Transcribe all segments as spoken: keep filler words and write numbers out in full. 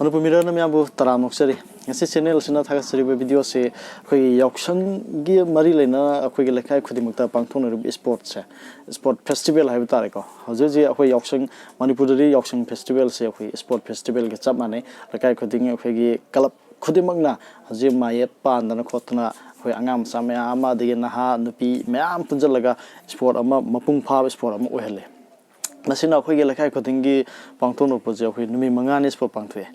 ꯃꯅꯤꯄꯨꯔ ꯃꯤꯔꯔꯅ ꯃꯌꯥꯝꯕꯨ ꯇꯔꯥꯝꯅ ꯑꯣꯛꯆꯔꯤ꯫ ꯉꯁꯤ ꯆꯦꯅꯦꯜ ꯑꯁꯤꯅ ꯊꯥꯒꯠꯆꯔꯤꯕ ꯚꯤꯗꯤꯑꯣꯁꯤ ꯑꯩꯈꯣꯏꯒꯤ ꯌꯥꯎꯁꯪꯒꯤ ꯃꯔꯤ ꯂꯩꯅꯅ ꯑꯩꯈꯣꯏꯒꯤ ꯂꯩꯀꯥꯏ ꯈꯨꯗꯤꯡꯃꯛꯇ ꯄꯥꯡꯊꯣꯛꯅꯔꯤꯕ ꯏꯁꯄꯣꯔꯠꯁꯦ, ꯏꯁꯄꯣꯔꯠ ꯐꯦꯁꯇꯤꯚꯦꯜ ꯍꯥꯏꯕ ꯇꯥꯔꯦꯀꯣ꯫ ꯍꯧꯖꯤꯛ ꯍꯧꯖꯤꯛ ꯑꯩꯈꯣꯏ ꯌꯥꯎꯁꯪ, ꯃꯅꯤꯄꯨꯔꯗꯗꯤ ꯌꯥꯎꯁꯪ ꯐꯦꯁꯇꯤꯚꯦꯜꯁꯦ ꯑꯩꯈꯣꯏ ꯏꯁꯄꯣꯔꯠ ꯐꯦꯁꯇꯤꯚꯦꯜꯒ ꯆꯞ ꯃꯥꯟꯅꯩ꯫ ꯂꯩꯀꯥꯏ ꯈꯨꯗꯤꯡꯒꯤ ꯑꯩꯈꯣꯏꯒꯤ ꯀ꯭ꯂꯕ ꯈꯨꯗꯤꯡꯃꯛꯅ ꯍꯧꯖꯤꯛ ꯃꯥꯌꯦꯞ ꯄꯥꯟꯗꯅ ꯈꯣꯠꯇꯅ ꯑꯩꯈꯣꯏ ꯑꯉꯥꯡ ꯃꯆꯥ ꯃꯌꯥꯝ ꯑꯃ, ꯑꯗꯒꯤ ꯅꯍꯥ ꯅꯨꯄꯤ ꯃꯌꯥꯝ ꯄꯨꯟꯁꯤꯜꯂꯒ ꯏꯁꯄꯣꯔꯠ ꯑꯃ ꯃꯄꯨꯡ ꯐꯥꯕ ꯏꯁꯄꯣꯔꯠ ꯑꯃ ꯑꯣꯏꯍꯜꯂꯤ꯫ ꯃꯁꯤꯅ ꯑꯩꯈꯣꯏꯒꯤ ꯂꯩꯀꯥꯏ ꯈꯨꯗꯤꯡꯒꯤ ꯄꯥꯡꯊꯣꯛꯅꯔꯛꯄꯁꯦ ꯑꯩꯈꯣꯏ ꯅꯨꯃꯤꯠ ꯃꯉꯥꯅꯤ ꯏꯁꯄꯣꯔꯠ ꯄꯥꯡꯊꯣꯛꯑꯦ꯫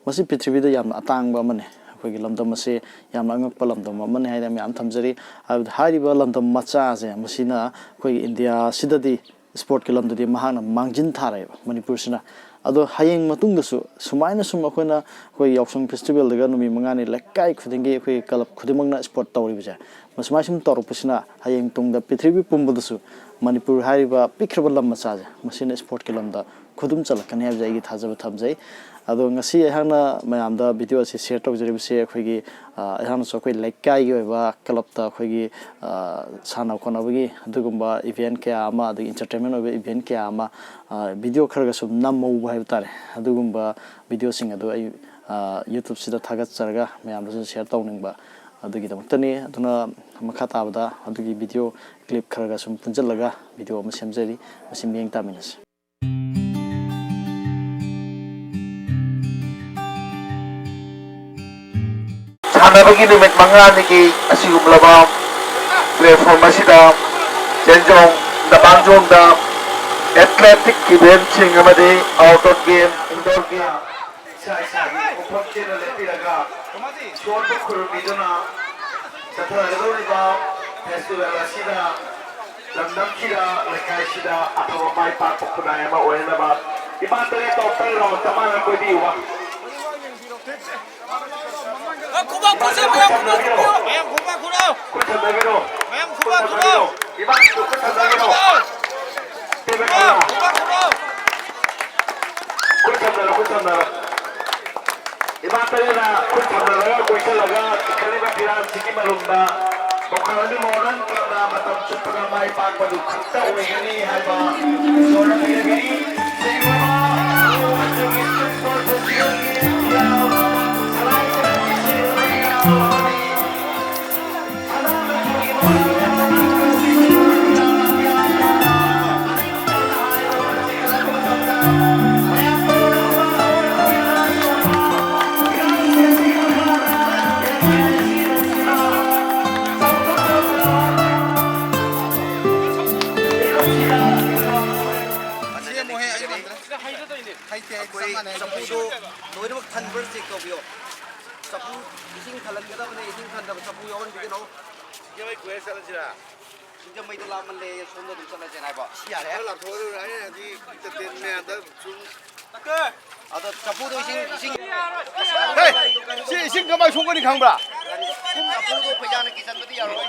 ꯃꯁꯤ ꯄ꯭ꯔꯤꯊꯤꯕꯤꯗ ꯌꯥꯝꯅ ꯑꯇꯥꯡꯕ ꯑꯃꯅꯤ꯫ ꯑꯩꯈꯣꯏꯒꯤ ꯂꯝꯗꯝ ꯑꯁꯤ ꯌꯥꯝꯅ ꯑꯉꯛꯄ ꯂꯝꯗꯝ ꯑꯃꯅꯤ ꯍꯥꯏꯅ ꯃꯌꯥꯝ ꯊꯝꯖꯔꯤ꯫ ꯍꯥꯏꯕꯗꯤ ꯍꯥꯏꯔꯤꯕ ꯂꯝꯗꯝ ꯃꯆꯥꯁꯦ ꯃꯁꯤꯅ ꯑꯩꯈꯣꯏꯒꯤ ꯏꯟꯗꯤꯌꯥꯁꯤꯗꯗꯤ ꯏꯁꯄꯣꯔꯠꯀꯤ ꯂꯝꯗꯗꯤ ꯃꯍꯥꯛꯅ ꯃꯥꯡꯖꯤꯟ ꯊꯥꯔꯛꯑꯦꯕ ꯃꯅꯤꯄꯨꯔꯁꯤꯅ꯫ ꯑꯗꯣ ꯍꯌꯦꯡ ꯃꯇꯨꯡꯗꯁꯨ ꯁꯨꯃꯥꯏꯅ ꯁꯨꯝ ꯑꯩꯈꯣꯏꯅ ꯑꯩꯈꯣꯏ ꯌꯥꯎꯁꯪ ꯐꯦꯁꯇꯤꯚꯦꯜꯗꯒ ꯅꯨꯃꯤꯠ ꯃꯉꯥꯅꯤ ꯂꯩꯀꯥꯏ ꯈꯨꯗꯤꯡꯒꯤ ꯑꯩꯈꯣꯏꯒꯤ ꯀ꯭ꯂꯕ ꯈꯨꯗꯤꯡꯃꯛꯅ ꯏꯁꯄꯣꯔꯠ ꯇꯧꯔꯤꯕꯁꯦ, ꯃꯁꯨꯃꯥꯏ ꯁꯨꯝ ꯇꯧꯔꯛꯄꯁꯤꯅ ꯍꯌꯦꯡ ꯇꯨꯡꯗ ꯄ꯭ꯔꯤꯊꯤꯕꯤ ꯄꯨꯝꯕꯗꯁꯨ ꯃꯅꯤꯄꯨꯔ ꯍꯥꯏꯔꯤꯕ ꯄꯤꯛꯈ꯭ꯔꯕ ꯂꯝ ꯃꯆꯥꯁꯦ ꯃꯁꯤꯅ ꯏꯁꯄꯣꯔꯠꯀꯤ ꯂꯝꯗ ꯈꯨꯗꯨꯝ ꯆꯜꯂꯛꯀꯅꯤ ꯍꯥꯏꯕꯁꯦ ꯑꯩꯒꯤ ꯊꯥꯖꯕ ꯊꯝꯖꯩ꯫ ꯑꯗꯣ ꯉꯁꯤ ꯑꯩꯍꯥꯛꯅ ꯃꯌꯥꯝꯗ ꯚꯤꯗꯤꯑꯣ ꯑꯁꯤ ꯁꯤꯌꯔ ꯇꯧꯖꯔꯤꯕꯁꯤ ꯑꯩꯈꯣꯏꯒꯤ, ꯑ, ꯑꯩꯍꯥꯛꯅꯁꯨ ꯑꯩꯈꯣꯏ ꯂꯩꯀꯥꯏꯒꯤ ꯑꯣꯏꯕ ꯀ꯭ꯂꯕꯇ ꯑꯩꯈꯣꯏꯒꯤ, ꯑ, ꯁꯥꯟꯅ ꯈꯣꯠꯅꯕꯒꯤ ꯑꯗꯨꯒꯨꯝꯕ ꯏꯚꯦꯟꯠ ꯀꯌꯥ ꯑꯃ, ꯑꯗꯒꯤ ꯏꯟꯇꯔꯇꯦꯟꯃꯦꯟ ꯑꯣꯏꯕ ꯏꯚꯦꯟꯠ ꯀꯌꯥ ꯑꯃ, ꯑ, ꯚꯤꯗꯤꯑꯣ ꯈꯔꯒ ꯁꯨꯝ ꯅꯝꯍꯧꯕ ꯍꯥꯏꯕ ꯇꯥꯔꯦ꯫ ꯑꯗꯨꯒꯨꯝꯕ ꯚꯤꯗꯤꯑꯣꯁꯤꯡ ꯑꯗꯨ ꯑꯩ, ꯑ, ꯌꯨꯇ꯭ꯌꯨꯕꯁꯤꯗ ꯊꯥꯒꯠꯆꯔꯒ ꯃꯌꯥꯝꯗꯁꯨ ꯁꯤꯌꯔ ꯇꯧꯅꯤꯡꯕ ꯑꯗꯨꯒꯤꯗꯃꯛꯇꯅꯤ꯫ ꯑꯗꯨꯅ ꯃꯈꯥ ꯇꯥꯕꯗ ꯑꯗꯨꯒꯤ ꯚꯤꯗꯤꯑꯣ ꯀ꯭ꯂꯤꯞ ꯈꯔꯒ ꯁꯨꯝ ꯄꯨꯟꯁꯤꯜꯂꯒ ꯚꯤꯗꯤꯑꯣ ꯑꯃ ꯁꯦꯝꯖꯔꯤ, ꯃꯁꯤ ꯃꯤꯠꯌꯦꯡ ꯇꯥꯃꯤꯟꯅꯁꯤ꯫ ꯁꯥꯟꯅꯕꯒꯤ ꯅꯨꯃꯤꯠ ꯃꯉꯥꯅꯤꯒꯤ ꯑꯁꯤꯒꯨꯝꯂꯕ ꯄ꯭ꯂꯦꯠꯐꯣꯝ ꯑꯁꯤꯗ ꯆꯦꯟꯖꯣꯡ ꯗꯕꯥꯡꯖꯣꯡꯗ ꯑꯦꯊꯂꯦꯇꯤꯛ ꯏꯚꯦꯟꯠꯁꯤꯡ ꯑꯃꯗꯤ ꯑꯥꯎꯠꯗꯣꯔ ꯒꯦꯝ, ꯏꯟꯗꯣꯔ ꯒꯦꯝ, ꯏꯁꯥ ꯏꯁꯥꯒꯤ ꯈꯣꯡꯐꯝ ꯆꯦꯠꯅ ꯂꯦꯞꯄꯤꯔꯒ ꯏꯁꯣꯔꯕꯨ ꯈꯨꯔꯨꯝꯕꯤꯗꯨꯅ ꯆꯠꯊꯒꯗꯧꯔꯤꯕ ꯐꯦꯁꯇꯤꯚꯦꯜ ꯑꯁꯤꯗ ꯂꯝꯗꯝꯁꯤꯗ, ꯂꯩꯀꯥꯏꯁꯤꯗ ꯑꯐꯕ ꯃꯥꯏ ꯄꯥꯛꯄ ꯈꯨꯟꯅꯥꯏ ꯑꯃ ꯑꯣꯏꯅꯅꯕ ꯏꯃꯥ ꯇꯔꯦꯠ ꯇꯣꯞꯇ ꯔꯥꯎꯟ ꯆꯞ ꯃꯥꯟꯅ ꯀꯣꯏꯕꯤꯌꯨꯕ꯫ ꯈꯨꯕꯥꯛ ꯈꯨꯁꯦ, ꯃꯌꯥꯝ ꯈꯨꯕꯥꯛ ꯈꯨꯕꯤꯌꯣ꯫ ꯃꯌꯥꯝ ꯈꯨꯕꯥꯛ ꯈꯨꯔꯣ꯫ ꯈꯨꯠ ꯊꯝꯅꯕꯤꯔꯣ꯫ ꯃꯌꯥꯝ ꯈꯨꯕꯥꯛ ꯈꯨꯔꯣ꯫ ꯏꯃꯥ ꯈꯨꯠ ꯊꯝꯅꯕꯤꯔꯣ꯫ ꯈꯨꯕꯥꯛ ꯈꯨꯔꯣ꯫ ꯈꯨꯠ ꯊꯝꯅꯔꯣ, ꯈꯨꯠ ꯊꯝꯅꯔꯣ꯫ ꯏꯃꯥ ꯇꯔꯦꯠꯅ ꯈꯨꯠ ꯊꯝꯅꯔꯒ ꯀꯣꯏꯁꯤꯜꯂꯒ ꯏꯟꯈꯠꯂꯤꯕ ꯐꯤꯔꯥꯜꯁꯤꯒꯤ ꯃꯔꯨꯝꯗ ꯅꯣꯡꯈꯥꯡ ꯑꯅꯤ ꯃꯣꯗꯔꯟ ꯀ꯭ꯂꯕꯅ ꯃꯇꯝ ꯆꯨꯞꯄꯗ ꯃꯥꯏ ꯄꯥꯛꯄꯗꯨ ꯈꯛꯇ ꯑꯣꯏꯒꯅꯤ ꯍꯥꯏꯕ ꯏꯁꯣꯔꯅ ꯄꯤꯔꯕꯤ ꯁꯤꯒꯨꯝꯂꯕ ꯃꯅꯤꯄꯨꯔꯒꯤ ꯏꯁꯄꯣꯔꯠ ꯐꯦꯁꯇꯤꯚꯦꯜꯒꯤ ꯊꯟꯕ꯭ꯔꯥ ꯆꯦꯛ ꯇꯧꯕꯤꯌꯣ꯫ ꯆꯐꯨ, ꯏꯁꯤꯡ ꯊꯜꯍꯟꯒꯗꯕꯅꯦ, ꯏꯁꯤꯡ ꯊꯟꯗꯕ ꯆꯐꯨ ꯌꯥꯎꯍꯟꯕꯤꯒꯅꯨ꯫ ꯁꯤꯡꯖꯃꯩ ꯀꯣꯏꯔ ꯆꯠꯂꯁꯤꯔꯥ? ꯁꯤꯡꯖꯃꯩꯗ ꯂꯥꯞꯃꯜꯂꯦ, ꯁꯣꯝꯗ ꯑꯗꯨꯝ ꯆꯠꯂꯁꯦꯅ ꯍꯥꯏꯕ꯫ ꯁꯤ ꯌꯥꯔꯦ꯫ ꯈꯔ ꯂꯥꯞꯊꯣꯛꯑ ꯂꯣꯏꯔꯦ꯫ ꯑꯩꯅ ꯍꯥꯏꯗꯤ entertainment ꯑꯗ ꯁꯨꯝ ꯑꯗꯣ ꯆꯐꯨꯗꯣ ꯏꯁꯤꯡ, ꯏꯁꯤꯡ ꯍꯦ! ꯁꯤ ꯏꯁꯤꯡ ꯀꯃꯥꯏ ꯁꯣꯛꯀꯅꯤ ꯈꯪꯕ꯭ꯔꯥ? ꯁꯨꯝ ꯆꯐꯨꯗꯣ ꯈꯣꯏꯖꯥꯅ ꯀꯤꯁꯟꯕꯗꯤ ꯌꯥꯔꯣꯏ꯫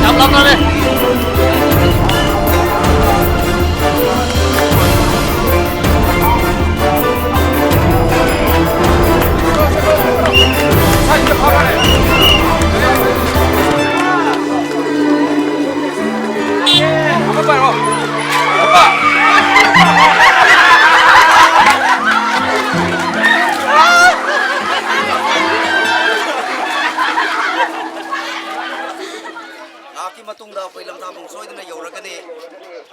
ꯌꯥꯝ ꯂꯥꯞꯅꯔꯦ꯫ ꯉꯥꯏꯍꯥꯛꯀꯤ ꯃꯇꯨꯡꯗ ꯑꯩꯈꯣꯏ ꯂꯝꯊꯥꯐꯝ ꯁꯣꯏꯗꯅ ꯌꯧꯔꯒꯅꯤ꯫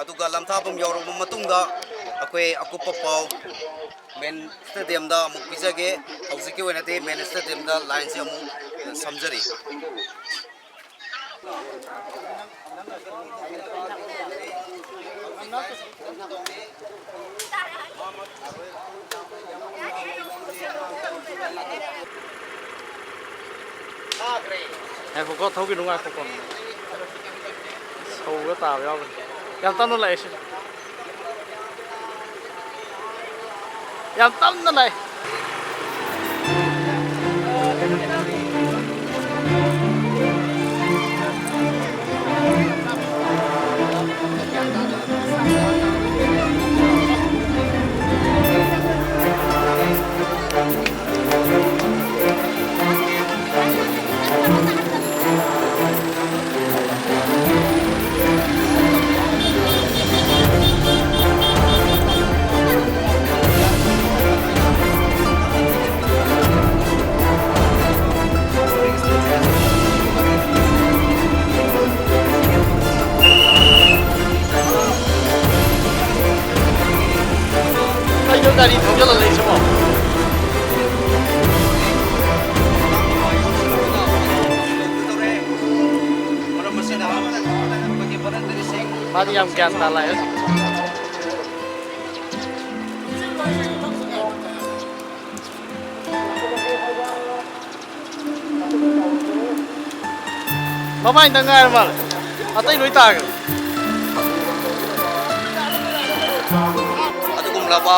ꯑꯗꯨꯒ ꯂꯝꯊꯥꯐꯝ ꯌꯧꯔꯕ ꯃꯇꯨꯡꯗ ꯑꯩꯈꯣꯏ ꯑꯀꯨꯞꯄ ꯄꯥꯎ ꯃꯦꯟ ꯁ꯭ꯇꯦꯗꯤꯌꯝꯗ ꯑꯃꯨꯛ ꯄꯤꯖꯒꯦ꯫ ꯍꯧꯖꯤꯛꯀꯤ ꯑꯣꯏꯅꯗꯤ ꯃꯦꯟ ꯁ꯭ꯇꯦꯗꯤꯌꯝꯗ ꯂꯥꯏꯟꯁꯦ ꯑꯃꯨꯛ ꯁꯝꯖꯔꯤ꯫ ꯉꯥꯏꯈꯣꯀꯣ, ꯊꯧꯈꯤꯅꯨ, ꯉꯥꯏꯈꯣꯀꯣ꯫ ꯁꯧꯔ ꯇꯥꯕ ꯌꯥꯎꯕꯅꯤ꯫ ꯌꯥꯝ ꯇꯞꯅ ꯂꯥꯛꯑꯦ ꯁꯤ꯫ ꯌꯥꯝ ꯇꯞꯅ ꯂꯥꯛꯑꯦ꯫ ꯃꯥꯗꯤ ꯌꯥꯝ ꯒ꯭ꯌꯥꯟ ꯇꯥ ꯂꯥꯛꯑꯦ꯫ ꯃꯃꯥꯏꯗ ꯉꯥꯏꯔ ꯃꯥꯜꯂꯦ, ꯑꯇꯩ ꯂꯣꯏ ꯇꯥꯈ꯭ꯔꯦ꯫ ꯑꯗꯨꯒꯨꯝꯂꯕ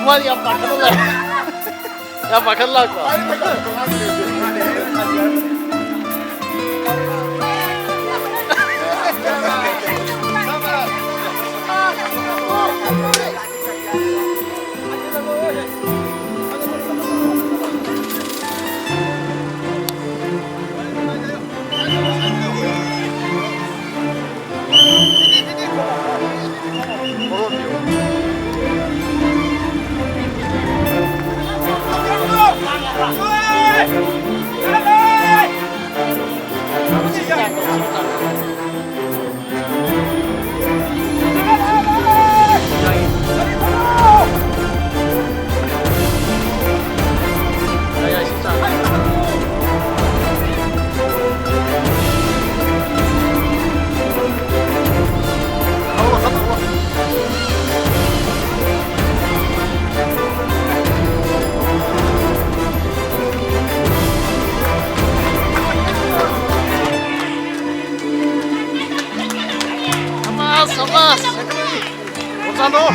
ꯃꯥꯗꯤ ꯌꯥꯝ ꯄꯥꯈꯠꯂ ꯂꯩ꯫ ꯌꯥꯝ ꯄꯥꯈꯠ ꯂꯥꯛꯄ꯫ ꯁꯃꯥꯁ, ꯁꯃꯥꯁ꯫ ꯆꯠꯂꯣ꯫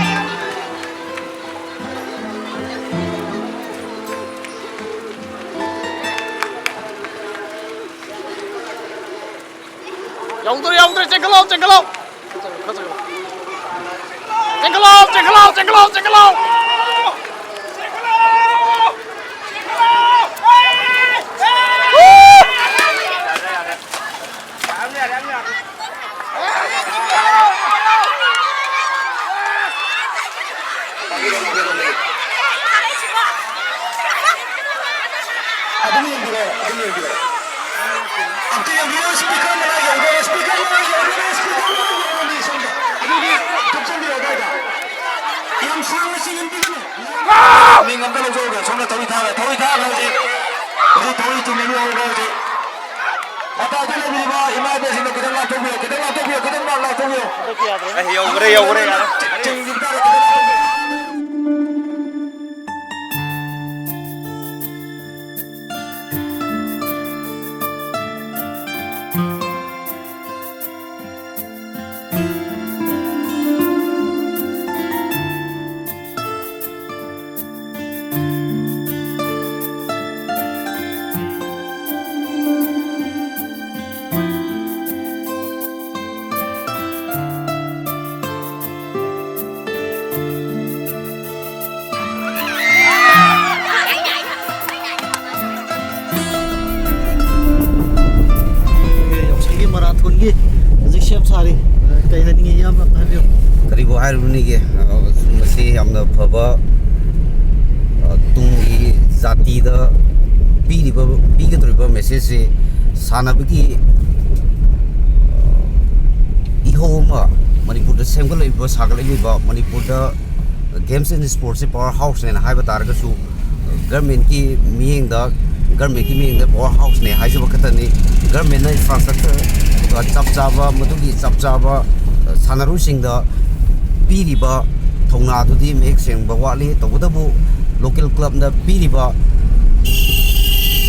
ꯌꯧꯗ꯭ꯔꯦ, ꯌꯧꯗ꯭ꯔꯦ, ꯆꯦꯟꯈꯠꯂꯣ, ꯆꯦꯟꯈꯠꯂꯣ꯫ ꯆꯦꯟꯈꯠꯂꯣ, ꯆꯦꯟꯈꯠꯂꯣ, ꯆꯦꯟꯈꯠꯂꯣ, ꯆꯦꯟꯈꯠꯂꯣ꯫ ꯑꯗꯨꯝ ꯌꯦꯡꯕꯤꯔꯦ꯫ ꯑꯝꯇ ꯌꯦꯡꯕꯤꯌꯨ, speaker ꯃꯅꯥꯛ ꯌꯧꯗꯣꯔꯦ, speaker ꯃꯅꯥꯛ ꯌꯧꯗꯣꯔꯦ, speaker ꯃꯅꯥꯛ ꯌꯧꯔꯝꯃꯤ ꯁꯣꯝꯗ꯫ ꯑꯗꯨꯗꯤ ꯊꯨꯞꯆꯟꯕꯤꯔꯣ ꯑꯗꯥꯏꯗ꯫ ꯌꯥꯝ ꯁꯥꯡꯅ ꯆꯤꯡꯍꯟꯕꯤꯒꯅꯨ꯫ ꯃꯤꯡ ꯑꯝꯇ ꯂꯧꯖꯍꯧꯒꯦ꯫ ꯁꯣꯝꯗ ꯊꯧꯔꯤ ꯊꯥꯔꯦ, ꯊꯧꯔꯤ ꯊꯥꯈ꯭ꯔꯦ ꯍꯧꯖꯤꯛ꯫ ꯍꯧꯖꯤꯛ ꯊꯧꯔꯤ ꯆꯤꯡꯍꯟꯕ ꯍꯧꯔꯦ ꯍꯧꯖꯤꯛ꯫ ꯃꯇꯥꯏꯗ ꯂꯩꯕꯤꯔꯤꯕ ꯏꯃꯥ ꯏꯕꯦꯟꯁꯤꯡꯗꯣ ꯈꯤꯇꯪ ꯂꯥꯞꯊꯣꯛꯄꯤꯌꯨ, ꯈꯤꯇꯪ ꯂꯥꯞꯊꯣꯛꯄꯤꯌꯨ, ꯈꯤꯇꯪ ꯂꯥꯞꯊꯣꯛꯄꯤꯌꯨ꯫ ꯑꯦ, ꯌꯧꯈ꯭ꯔꯦ, ꯌꯧꯈ꯭ꯔꯦ, ꯌꯥꯔꯦ꯫ ꯆꯤꯡ-, ꯆꯤꯡꯁꯤꯕ ꯇꯥꯔꯦ, ꯈꯤꯇꯪ ꯂꯥꯞꯊꯣꯛꯄꯤꯌꯨ꯫ ꯌꯥꯎꯁꯪꯒꯤ ꯃꯔꯥꯊꯣꯟꯒꯤ ꯍꯧꯖꯤꯛ ꯁꯦꯝ ꯁꯥꯔꯤ꯫ ꯀꯩ ꯍꯥꯏꯅꯤꯡꯉꯤ, ꯏꯌꯥꯝꯕ ꯑꯝꯇ ꯍꯥꯏꯕꯤꯌꯨ꯫ ꯀꯔꯤꯕꯨ ꯍꯥꯏꯔꯨꯅꯤꯒꯦ? ꯑ, ꯃꯁꯤ ꯌꯥꯝꯅ ꯐꯕ, ꯑ, ꯇꯨꯡꯒꯤ ꯖꯥꯇꯤꯗ ꯄꯤꯔꯤꯕ, ꯄꯤꯒꯗꯧꯔꯤꯕ message ꯁꯤ ꯁꯥꯟꯅꯕꯒꯤ, ꯑ, ꯏꯍꯧ ꯑꯃ ꯃꯅꯤꯄꯨꯔꯗ ꯁꯦꯝꯒꯠꯂꯛꯂꯤꯕ, ꯁꯥꯒꯠꯂꯛꯂꯤꯕ, ꯃꯅꯤꯄꯨꯔꯗ games and sports ꯁꯤ power house ꯅꯦꯅ ꯍꯥꯏꯕ ꯇꯥꯔꯒꯁꯨ, government ꯀꯤ ꯃꯤꯠꯌꯦꯡꯗ, government ꯀꯤ ꯃꯤꯠꯌꯦꯡꯗ power house ꯅꯦ ꯍꯥꯏꯖꯕ ꯈꯛꯇꯅꯤ꯫ Government ꯅ infrastructure, ꯑꯗꯨꯒ ꯆꯞ ꯆꯥꯕ, ꯃꯗꯨꯒꯤ ꯆꯞ ꯆꯥꯕ, ꯑ, ꯁꯥꯟꯅꯔꯣꯏꯁꯤꯡꯗ ꯄꯤꯔꯤꯕ ꯊꯧꯅꯥꯗꯨꯗꯤ ꯃꯌꯦꯛ ꯁꯦꯡꯕ ꯋꯥꯠꯂꯤ꯫ ꯇꯧꯕꯇꯕꯨ local club ꯅ ꯄꯤꯔꯤꯕ,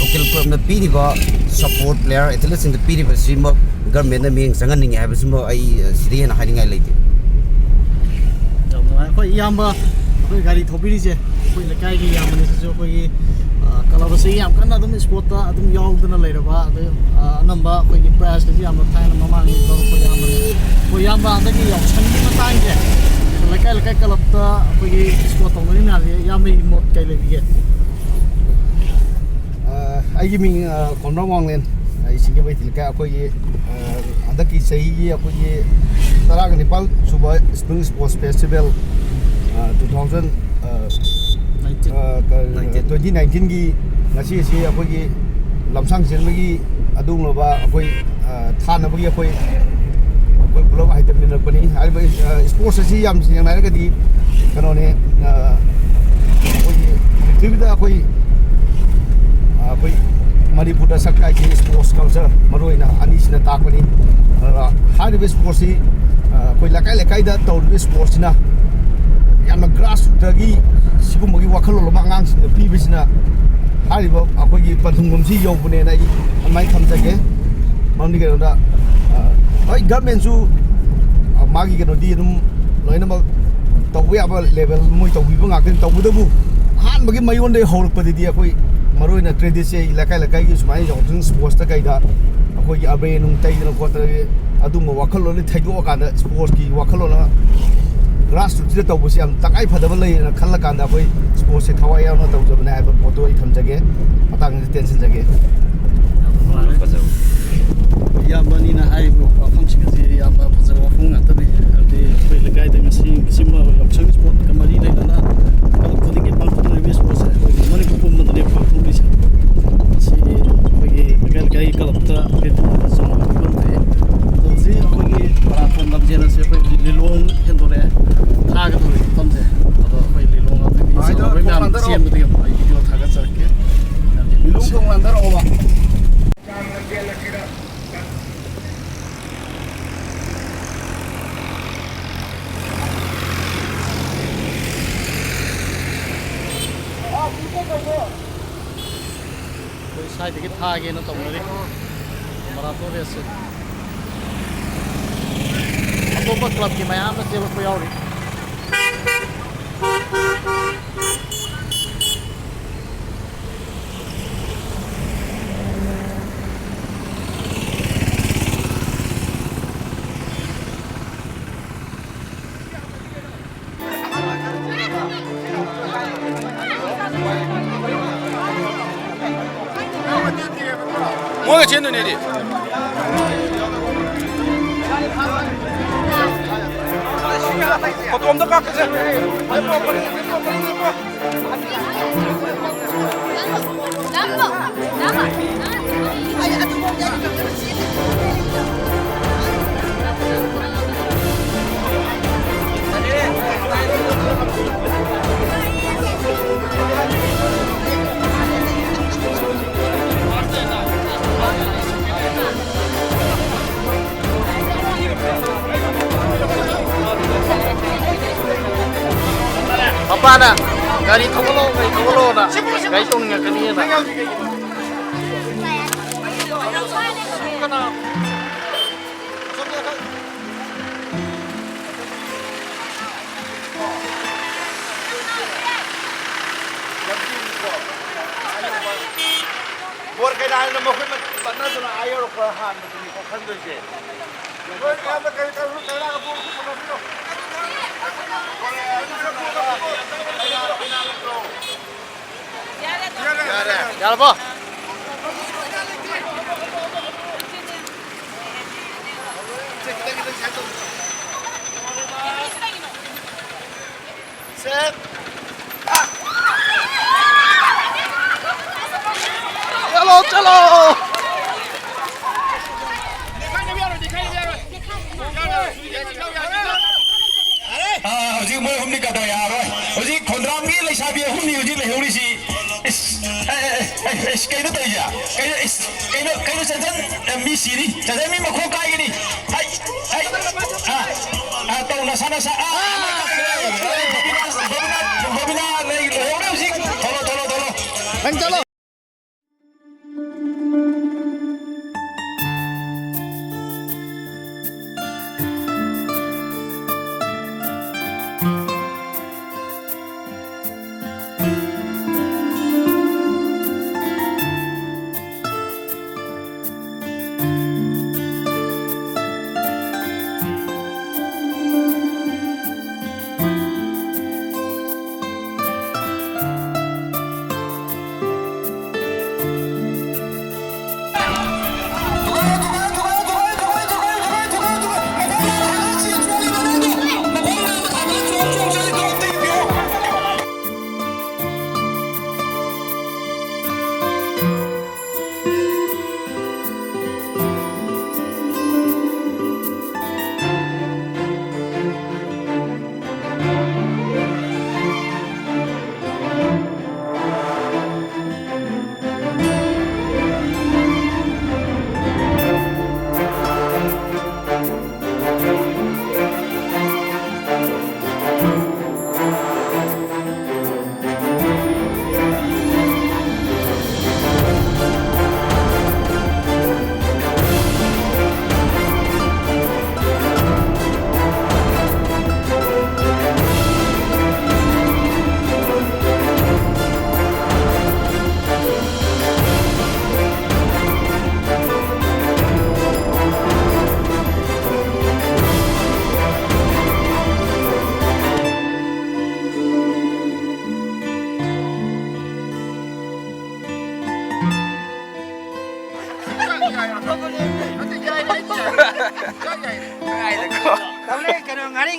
local club ꯅ ꯄꯤꯔꯤꯕ support, player, athlete ꯁꯤꯡꯗ ꯄꯤꯔꯤꯕꯁꯤꯃꯛ government ꯅ ꯃꯤꯠꯌꯦꯡ ꯆꯪꯍꯟꯅꯤꯡꯉꯤ ꯍꯥꯏꯕꯁꯤꯃ ꯑꯩ, ꯑ, ꯁꯤꯗꯩ ꯍꯦꯟꯅ ꯍꯥꯏꯅꯤꯡꯉꯥꯏ ꯂꯩꯇꯦ꯫ ꯌꯥꯝ ꯅꯨꯡꯉꯥꯏ꯫ ꯑꯩꯈꯣꯏ ꯏꯌꯥꯝꯕ, ꯑꯩꯈꯣꯏ ꯒꯥꯔꯤ ꯊꯧꯕꯤꯔꯤꯁꯦ, ꯑꯩꯈꯣꯏ ꯂꯩꯀꯥꯏꯒꯤ ꯏꯌꯥꯝꯕꯅꯤ꯫ ꯁꯤꯁꯨ ꯑꯩꯈꯣꯏꯒꯤ, ꯑ, club ꯑꯁꯤꯒꯤ ꯌꯥꯝ ꯀꯟꯅ ꯑꯗꯨꯝ sport ꯇ ꯑꯗꯨꯝ ꯌꯥꯎꯗꯅ ꯂꯩꯔꯕ, ꯑꯗꯩ, ꯑ, ꯑꯅꯝꯕ ꯑꯩꯈꯣꯏꯒꯤ prize ꯀꯁꯦ ꯌꯥꯝꯅ ꯊꯥꯏꯅ ꯃꯃꯥꯡꯒꯤ club ꯑꯩꯈꯣꯏ ꯏꯌꯥꯝꯕꯅꯤ꯫ ꯑꯩꯈꯣꯏ ꯏꯌꯥꯝꯕ, ꯍꯟꯗꯛꯀꯤ ꯌꯥꯎꯁꯪꯒꯤ ꯃꯇꯥꯡꯁꯦ ꯂꯩꯀꯥꯏ ꯂꯩꯀꯥꯏ club ꯇ ꯑꯩꯈꯣꯏꯒꯤ sport ꯇꯧꯅꯔꯤ ꯃꯌꯥꯝꯁꯦ ꯏꯌꯥꯝꯕꯒꯤ ꯃꯣꯠ ꯀꯩ ꯂꯩꯕꯤꯒꯦ? ꯑ, ꯑꯩꯒꯤ ꯃꯤꯡ, ꯑ, ꯈꯣꯝꯕ꯭ꯔꯥꯝ ꯋꯥꯡꯂꯦꯟ꯫ ꯑꯩ ꯁꯤꯡꯖꯃꯩ ꯂꯩꯀꯥꯏ ꯑꯩꯈꯣꯏꯒꯤ, ꯑ, ꯍꯟꯗꯛꯀꯤ ꯆꯍꯤꯒꯤ ꯑꯩꯈꯣꯏꯒꯤ ꯇꯔꯥꯒ ꯅꯤꯄꯥꯜ ꯁꯨꯕ Spring Sports Festival, ꯑ, two thousand, ꯑ, Nineteen꯫ ꯑ, ꯀ-, Nineteen꯫ Twenty nineteen ꯒꯤ ꯉꯁꯤ ꯑꯁꯤ ꯑꯩꯈꯣꯏꯒꯤ ꯂꯝꯁꯥꯡ ꯆꯦꯟꯕꯒꯤ ꯑꯗꯨꯒꯨꯝꯂꯕ ꯑꯩꯈꯣꯏ, ꯑ, ꯊꯥꯅꯕꯒꯤ ꯑꯩꯈꯣꯏ, ꯑꯩꯈꯣꯏ ꯄꯨꯂꯞ ꯍꯥꯏꯗꯃꯤꯟꯅꯔꯛꯄꯅꯤ꯫ ꯍꯥꯏꯔꯤꯕ, ꯑ, sports ꯑꯁꯤ ꯌꯥꯝ ꯁꯦꯡꯅ ꯍꯥꯏꯔꯒꯗꯤ ꯀꯩꯅꯣꯅꯦ, ꯑ, ꯑꯩꯈꯣꯏꯒꯤ ꯄ꯭ꯔꯤꯊꯤꯕꯤꯗ ꯑꯩꯈꯣꯏ, ꯑ, ꯑꯩꯈꯣꯏ ꯃꯅꯤꯄꯨꯔꯗ ꯁꯛ ꯀꯥꯏꯈꯤ sports culture ꯃꯔꯨꯑꯣꯏꯅ ꯑꯅꯤꯁꯤꯅ ꯇꯥꯛꯄꯅꯤ꯫ ꯑꯗꯨꯒ ꯍꯥꯏꯔꯤꯕ sports ꯁꯤ, ꯑ, ꯑꯩꯈꯣꯏ ꯂꯩꯀꯥꯏ ꯂꯩꯀꯥꯏꯗ ꯇꯧꯔꯤꯕ sports ꯁꯤꯅ ꯌꯥꯝꯅ grassroot ꯇꯒꯤ ꯁꯤꯒꯨꯝꯕꯒꯤ ꯋꯥꯈꯜꯂꯣꯟ ꯑꯃ ꯑꯉꯥꯡꯁꯤꯡꯗ ꯄꯤꯕꯁꯤꯅ ꯍꯥꯏꯔꯤꯕ ꯑꯩꯈꯣꯏꯒꯤ ꯄꯟꯊꯨꯡꯐꯝꯁꯤ ꯌꯧꯕꯅꯦꯅ ꯑꯩ ꯑꯗꯨꯃꯥꯏꯅ ꯊꯝꯖꯒꯦ꯫ ꯃꯔꯝꯗꯤ ꯀꯩꯅꯣꯗ, ꯑ, ꯍꯣꯏ, government ꯁꯨ, ꯑ, ꯃꯥꯒꯤ ꯀꯩꯅꯣꯗꯤ ꯑꯗꯨꯝ ꯂꯣꯏꯅꯃꯛ ꯇꯧꯕ ꯌꯥꯕ level ꯃꯣꯏ ꯇꯧꯕꯤꯕ ꯉꯥꯛꯇꯅꯤ꯫ ꯇꯧꯕꯇꯕꯨ ꯑꯍꯥꯟꯕꯒꯤ ꯃꯌꯣꯟꯗꯒꯤ ꯍꯧꯔꯛꯄꯗꯗꯤ ꯑꯩꯈꯣꯏ ꯃꯔꯨꯑꯣꯏꯅ credit ꯁꯦ ꯑꯩ ꯂꯩꯀꯥꯏ ꯂꯩꯀꯥꯏꯒꯤ ꯁꯨꯃꯥꯏꯅ ꯌꯥꯎꯁꯪ sports ꯇ ꯀꯩꯗ ꯑꯩꯈꯣꯏꯒꯤ ꯑꯕꯦꯔ ꯅꯨꯡ ꯇꯩꯗꯅ ꯈꯣꯠꯇꯅ ꯑꯗꯨꯝꯕ ꯋꯥꯈꯜꯂꯣꯟ ꯂꯣꯏ ꯊꯩꯗꯣꯛꯑꯀꯥꯟꯗ sports ꯀꯤ ꯋꯥꯈꯜꯂꯣꯟ ꯑꯃ grassroot ꯁꯤꯗ ꯇꯧꯕꯁꯤ ꯌꯥꯝ ꯇꯉꯥꯏ ꯐꯗꯕ ꯂꯩꯌꯦꯅ ꯈꯜꯂꯀꯥꯟꯗ ꯑꯩꯈꯣꯏ sports ꯁꯦ ꯊꯋꯥꯏ ꯌꯥꯎꯅ ꯇꯧꯖꯕꯅꯦ ꯍꯥꯏꯕ ꯄꯣꯠꯇꯣ ꯑꯩ ꯊꯝꯖꯒꯦ꯫ ꯃꯇꯥꯡꯁꯤꯗ ꯇꯦꯟꯁꯤꯟꯖꯒꯦ꯫ ꯌꯥꯝ ꯅꯨꯡꯉꯥꯏꯔꯦ꯫ ꯐꯖꯕ꯫ ꯏꯌꯥꯝꯕꯅꯤꯅ ꯍꯥꯏꯔꯤꯕ ꯋꯥꯐꯝꯁꯤꯡ ꯑꯁꯤ ꯌꯥꯝꯅ ꯐꯖꯕ ꯋꯥꯐꯝ ꯉꯥꯛꯇꯅꯤ꯫ ꯍꯥꯏꯕꯗꯤ ꯑꯩꯈꯣꯏ ꯂꯩꯀꯥꯏꯗ ꯉꯁꯤ ꯁꯤꯒꯨꯝꯕ ꯌꯥꯎꯁꯪ sports ꯀ ꯃꯔꯤ ꯂꯩꯅꯅ club ꯈꯨꯗꯤꯡꯒꯤ ꯄꯥꯡꯊꯣꯛꯅꯔꯤꯕ sports ꯁꯦ ꯑꯩꯈꯣꯏꯒꯤ ꯃꯅꯤꯄꯨꯔ ꯄꯨꯝꯕꯗꯅꯦ ꯄꯥꯡꯊꯣꯛꯂꯤꯁꯦ꯫ ꯃꯁꯤ ꯑꯩꯈꯣꯏꯒꯤ ꯂꯩꯀꯥꯏ ꯂꯩꯀꯥꯏꯒꯤ club ꯇ ꯄꯦꯟꯊꯣꯛꯄ ꯆꯥꯎꯅ ꯐꯤꯕꯝ ꯂꯩ꯫ ꯑꯗꯣ ꯍꯧꯖꯤꯛ ꯑꯩꯈꯣꯏꯒꯤ ꯃꯔꯥꯊꯣꯟ ꯂꯝꯖꯦꯜ ꯑꯁꯤ ꯑꯩꯈꯣꯏ ꯂꯤꯂꯣꯡ ꯍꯦꯟꯗꯣꯔꯛꯑꯦ꯫ ꯊꯥꯒꯗꯧꯔꯤ ꯃꯐꯝꯁꯦ꯫ ꯑꯗꯣ ꯑꯩꯈꯣꯏ ꯂꯤꯂꯣꯡ ꯑꯩꯈꯣꯏꯒꯤ ꯍꯣꯏ, ꯑꯗꯣ ꯏꯃꯥꯟꯅꯕ ꯃꯌꯥꯝ ꯊꯣꯡ ꯂꯥꯟꯊꯔꯛꯑꯣ꯫ ꯆꯦꯟꯕꯗꯨ ꯌꯥꯝ ꯑꯩ video ꯊꯥꯒꯠꯆꯔꯛꯀꯦ꯫ ꯌꯥꯝ ꯂꯤꯂꯣꯡ ꯊꯣꯡ ꯂꯥꯟꯊꯔꯛꯑꯣꯕ꯫ ꯑꯩꯈꯣꯏ ꯁ꯭ꯋꯥꯏꯗꯒꯤ ꯊꯥꯒꯦꯅ ꯇꯧꯅꯔꯤ ꯃꯔꯥꯊꯣꯟ race ꯁꯦ꯫ ꯑꯇꯣꯞꯄ club ꯀꯤ ꯃꯌꯥꯝ ꯑꯃ ꯆꯦꯜꯂꯛꯄ ꯌꯥꯎꯔꯤ꯫ ꯃꯣꯏꯒ ꯆꯦꯟꯗꯣꯏꯅꯦꯗꯤ꯫ ꯐꯣꯇꯣ ꯑꯝꯇ ꯀꯥꯞꯀꯦꯁꯦ꯫ ꯂꯦꯞꯄꯣ, ꯂꯦꯞꯄꯣ, ꯂꯦꯞꯄꯣ, ꯂꯦꯞꯄꯣ꯫ ꯃꯄꯥꯅ ꯒꯥꯔꯤ ꯊꯧꯒꯠꯂꯣ, ꯒꯥꯔꯤ ꯊꯧꯒꯠꯂꯣꯅ, ꯒꯥꯔꯤ ꯇꯣꯡꯅꯤꯡꯉꯛꯀꯅꯤꯅ꯫ ꯕꯣꯔ ꯀꯩꯅꯥꯅ ꯃꯈꯨꯠ ꯇꯠꯅꯗꯅ ꯑꯥ ꯌꯧꯔꯛꯄ ꯍꯥꯟꯕꯗꯨꯅꯤꯀꯣ ꯈꯟꯗꯣꯏꯁꯦ꯫ ꯅꯣꯏ ꯃꯌꯥꯝꯅ ꯀꯔꯤ ꯀꯔꯤ ꯀꯩꯅꯥꯒ ꯕꯣꯔ ꯈꯨꯠ ꯄꯨꯅꯕꯤꯔꯣ? ꯌꯥꯔꯦ꯫ ꯌꯥꯔꯕꯣ? ꯆꯠꯂꯣ, ꯆꯠꯂꯣ꯫ ꯑꯥ, ꯍꯧꯖꯤꯛ ꯃꯣꯏ ꯑꯍꯨꯝꯗꯤ ꯀꯗꯥ ꯌꯥꯔꯣꯏ꯫ ꯍꯧꯖꯤꯛ ꯈꯣꯟꯗ꯭ꯔꯥꯝꯒꯤ ꯂꯩꯁꯥꯕꯤ ꯑꯍꯨꯝꯅꯤ ꯍꯧꯖꯤꯛ ꯂꯩꯍꯧꯔꯤꯁꯤ꯫ ꯏꯁ, ꯑꯦ, ꯑꯦ, ꯑꯦ, ꯏꯁ, ꯀꯩꯅꯣ ꯇꯧꯔꯤꯁꯦ? ꯀꯩꯅꯣ, ꯏꯁ, ꯀꯩꯅꯣ, ꯀꯩꯅꯣ, ꯆꯟꯖꯟ, ꯑꯦ, ꯃꯤ ꯁꯤꯅꯤ꯫ ꯆꯟꯖꯟ ꯃꯤ ꯃꯈꯣꯡ ꯀꯥꯏꯒꯅꯤ꯫ ꯍꯩ, ꯍꯩ, ꯑꯥ, ꯑꯥ, ꯇꯧ, ꯅꯁꯥ, ꯅꯁꯥ, ꯑꯥ, ꯑꯥ, ꯕꯣꯕꯤꯅꯥ, ꯕꯣꯕꯤꯅꯥ, ꯕꯣꯕꯤꯅꯥ ꯂꯩ, ꯂꯩꯍꯧꯔꯦ ꯍꯧꯖꯤꯛ꯫ ꯊꯣꯛꯂꯣ, ꯊꯣꯛꯂꯣ, ꯊꯣꯛꯂꯣ꯫ ꯅꯪ ꯆꯠꯂꯣ꯫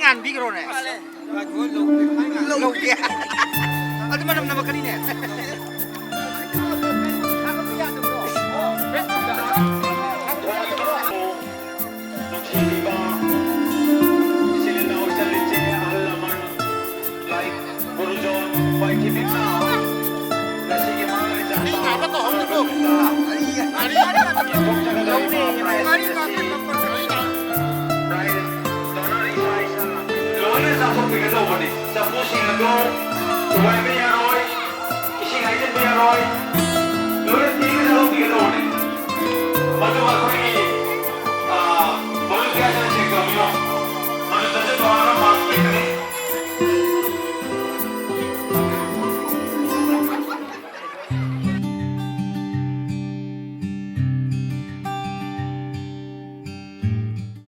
ꯍꯥꯟꯕꯤꯈ꯭ꯔꯣꯅꯦ꯫ ꯂꯧꯒꯦ꯫ ꯑꯗꯨ ꯃꯅꯝ ꯅꯝꯃꯛꯀꯅꯤꯅꯦ꯫ ꯅꯨꯡꯁꯤꯕꯤꯕ ꯏꯆꯤꯜ ꯏꯅꯥꯎ, ꯏꯆꯜ ꯏꯆꯦ, ꯑꯍꯜ ꯂꯃꯟ, ꯂꯥꯏ ꯒꯨꯔꯨꯖꯣꯟ, ꯄꯥꯏꯊꯤꯕꯤꯝꯅ ꯉꯁꯤꯒꯤ ꯃꯥꯒꯤ ꯆꯥꯛ ꯌꯦꯟꯊꯣꯛꯆꯒꯗꯧꯔꯤꯕ prize ꯑꯁꯤ prize donor ꯏꯁꯥ ꯏꯁꯥꯅ ꯂꯣꯏꯅ ꯆꯥꯊꯣꯛꯄꯤꯒꯗꯧꯕꯅꯤ꯫ ꯆꯐꯨꯁꯤꯡ ꯑꯗꯨ ꯊꯨꯒꯥꯏꯕ ꯌꯥꯔꯣꯏ, ꯏꯁꯤꯡ ꯍꯩꯖꯤꯟꯕ ꯌꯥꯔꯣꯏ꯫